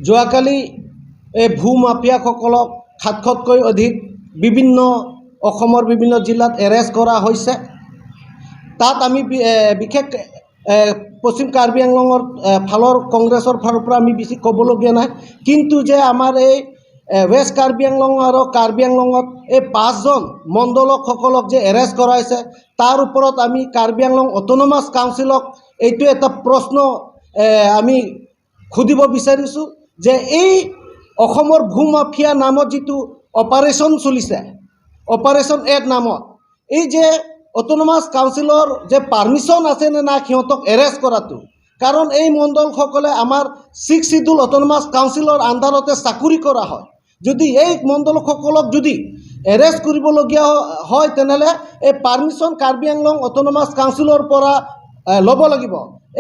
যোৱাকালি এই ভূ মাফিয়াসকলক 700তকৈ অধিক বিভিন্ন অসমৰ বিভিন্ন জিলাত এৰেষ্ট কৰা হৈছে। তাত আমি বিশেষ পশ্চিম কাৰ্বি আংলঙৰ ফালৰ কংগ্ৰেছৰ ফালৰ পৰা আমি বেছি ক'বলগীয়া নাই। কিন্তু যে আমাৰ এই ৱেষ্ট কাৰ্বি আংলং আৰু কাৰ্বি আংলঙত এই পাঁচজন মণ্ডলকসকলক যে এৰেষ্ট কৰা হৈছে, তাৰ ওপৰত আমি কাৰ্বি আংলং অট'নমাছ কাউন্সিলক এইটো এটা প্ৰশ্ন আমি সুধিব বিচাৰিছোঁ যে এই অসমৰ ভূ মাফিয়া নামত যিটো অপাৰেশ্যন চলিছে, অপাৰেশ্যন এড নামত, এই যে অট'নমাছ কাউন্সিলৰ যে পাৰ্মিশ্যন আছে নে নাই সিহঁতক এৰেষ্ট কৰাটো? কাৰণ এই মণ্ডলসকলে আমাৰ ছিক্স চিডিউল অট'নমাছ কাউন্সিলৰ আণ্ডাৰতে চাকৰি কৰা হয়। যদি এই মণ্ডলসকলক যদি এৰেষ্ট কৰিবলগীয়া হয়, তেনেহ'লে এই পাৰ্মিশ্যন কাৰ্বি আংলং অট'নমাছ কাউন্সিলৰ পৰা ল'ব লাগিব।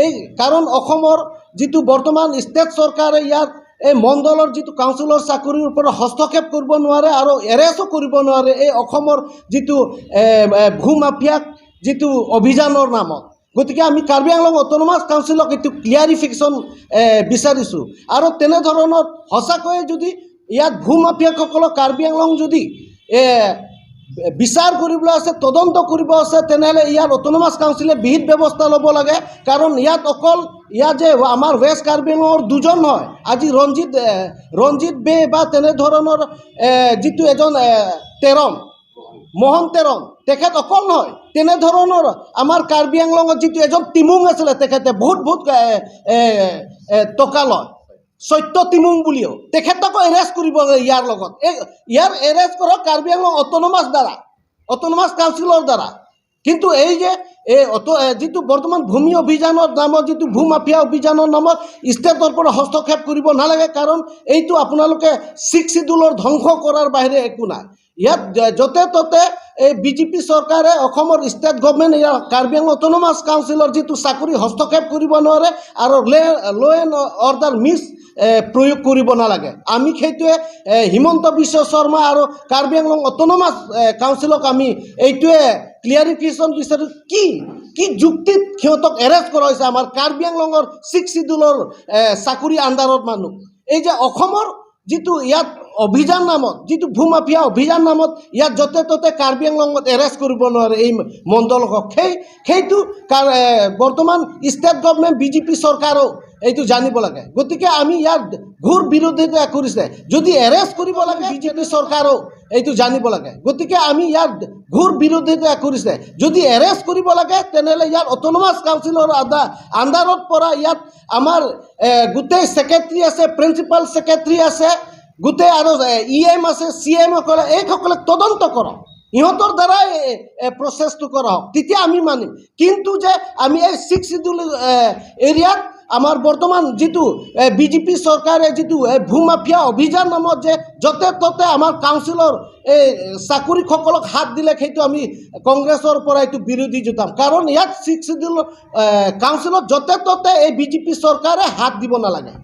এই কাৰণ অসমৰ যিটো বৰ্তমান ষ্টেট চৰকাৰে ইয়াত এই মণ্ডলৰ যিটো কাউন্সিলৰ চাকৰিৰ ওপৰত হস্তক্ষেপ কৰিব নোৱাৰে আৰু এৰেষ্টো কৰিব নোৱাৰে এই অসমৰ যিটো এ, এ, ভূ মাফিয়াক যিটো অভিযানৰ নামত। গতিকে আমি কাৰ্বি আংলং অট'নমাছ কাউন্সিলক এইটো ক্লিয়াৰিফিকেশ্যন বিচাৰিছোঁ। আৰু তেনেধৰণৰ সঁচাকৈয়ে যদি ইয়াত ভূ মাফিয়াসকলক কাৰ্বি আংলং যদি বিচাৰ কৰিবলৈ আছে, তদন্ত কৰিব আছে, তেনেহ'লে ইয়াৰ অট'নমাছ কাউন্সিলে বিহিত ব্যৱস্থা ল'ব লাগে। কাৰণ ইয়াত অকল ইয়াত যে আমাৰ ৱেষ্ট কাৰ্বি আংলঙৰ দুজন নহয়, আজি ৰঞ্জিত বে বা তেনেধৰণৰ যিটো এজন তেৰণ, মোহন তেৰণ, তেখেত অকল নহয়, তেনেধৰণৰ আমাৰ কাৰ্বি আংলঙত যিটো এজন তিমুং আছিলে, তেখেতে বহুত বহুত এ, এ, এ, টকা লয়, সত্য তিমুং বুলিও, তেখেতকো এৰেষ্ট কৰিব লাগে ইয়াৰ লগত। এই ইয়াৰ এৰেষ্ট কৰক কাৰ্বি আংলং অট'নমাছ দ্বাৰা, অট'নমাছ কাউন্সিলৰ দ্বাৰা। কিন্তু এই যে এই যিটো বৰ্তমান ভূমি অভিযানৰ নামত, যিটো ভূ মাফিয়া অভিযানৰ নামত ষ্টেটৰ পৰা হস্তক্ষেপ কৰিব নালাগে। কাৰণ এইটো আপোনালোকে ছিক্স চিডিউলৰ ধ্বংস কৰাৰ বাহিৰে একো নাই। ইয়াত য'তে ত'তে এই বিজেপি চৰকাৰে, অসমৰ ষ্টেট গভমেণ্ট ইয়াৰ কাৰ্বি আংলং অট'নমাছ কাউন্সিলৰ যিটো চাকৰি হস্তক্ষেপ কৰিব নোৱাৰে আৰু ল' এণ্ড অৰ্ডাৰ মিছ প্ৰয়োগ কৰিব নালাগে। আমি সেইটোৱে হিমন্ত বিশ্ব শৰ্মা আৰু কাৰ্বি আংলং অট'নমাছ কাউন্সিলক আমি এইটোৱে ক্লিয়াৰিফিকেশ্যন বিচাৰোঁ, কি কি যুক্তিত সিহঁতক এৰেষ্ট কৰা হৈছে আমাৰ কাৰ্বি আংলঙৰ ছিক্স চিডিউলৰ চাকৰি আণ্ডাৰত মানুহ? এই যে অসমৰ যিটো ইয়াত অভিযান নামত, যিটো ভূমাফিয়া অভিযান নামত ইয়াত য'তে ত'তে কাৰ্বি আংলঙত এৰেষ্ট কৰিব নোৱাৰে এই মণ্ডলক, সেইটো বৰ্তমান ষ্টেট গভমেণ্ট, বিজেপি চৰকাৰেও এইটো জানিব লাগে। গতিকে আমি ইয়াৰ ঘোৰ বিৰোধিতা কৰিছে। যদি এৰেষ্ট কৰিব লাগে, বিজেপি চৰকাৰেও এইটো জানিব লাগে। গতিকে আমি ইয়াৰ ঘোৰ বিৰোধিতা কৰিছে। যদি এৰেষ্ট কৰিব লাগে, তেনেহ'লে ইয়াৰ অট'নমাছ কাউন্সিলৰ আণ্ডাৰত পৰা ইয়াত আমাৰ গোটেই ছেক্ৰেটাৰী আছে, প্ৰিন্সিপাল ছেক্ৰেটাৰী আছে, গোটেই আৰু ই এম আছে, চি এমসকলে, এইসকলে তদন্ত কৰক, ইহঁতৰ দ্বাৰাই প্ৰচেছটো কৰা হওক, তেতিয়া আমি মানিম। কিন্তু যে আমি এই ছিক্স চিডিউল এৰিয়াত আমাৰ বৰ্তমান যিটো বিজেপি চৰকাৰে যিটো ভূমাফিয়া অভিযান নামত যে য'তে ত'তে আমাৰ কাউন্সিলৰ এই চাকৰিসকলক হাত দিলে, সেইটো আমি কংগ্ৰেছৰ পৰা এইটো বিৰোধী জোতাম। কাৰণ ইয়াত ছিক্স চিডিউল কাউন্সিলত য'তে ত'তে এই বিজেপি চৰকাৰে হাত দিব নালাগে।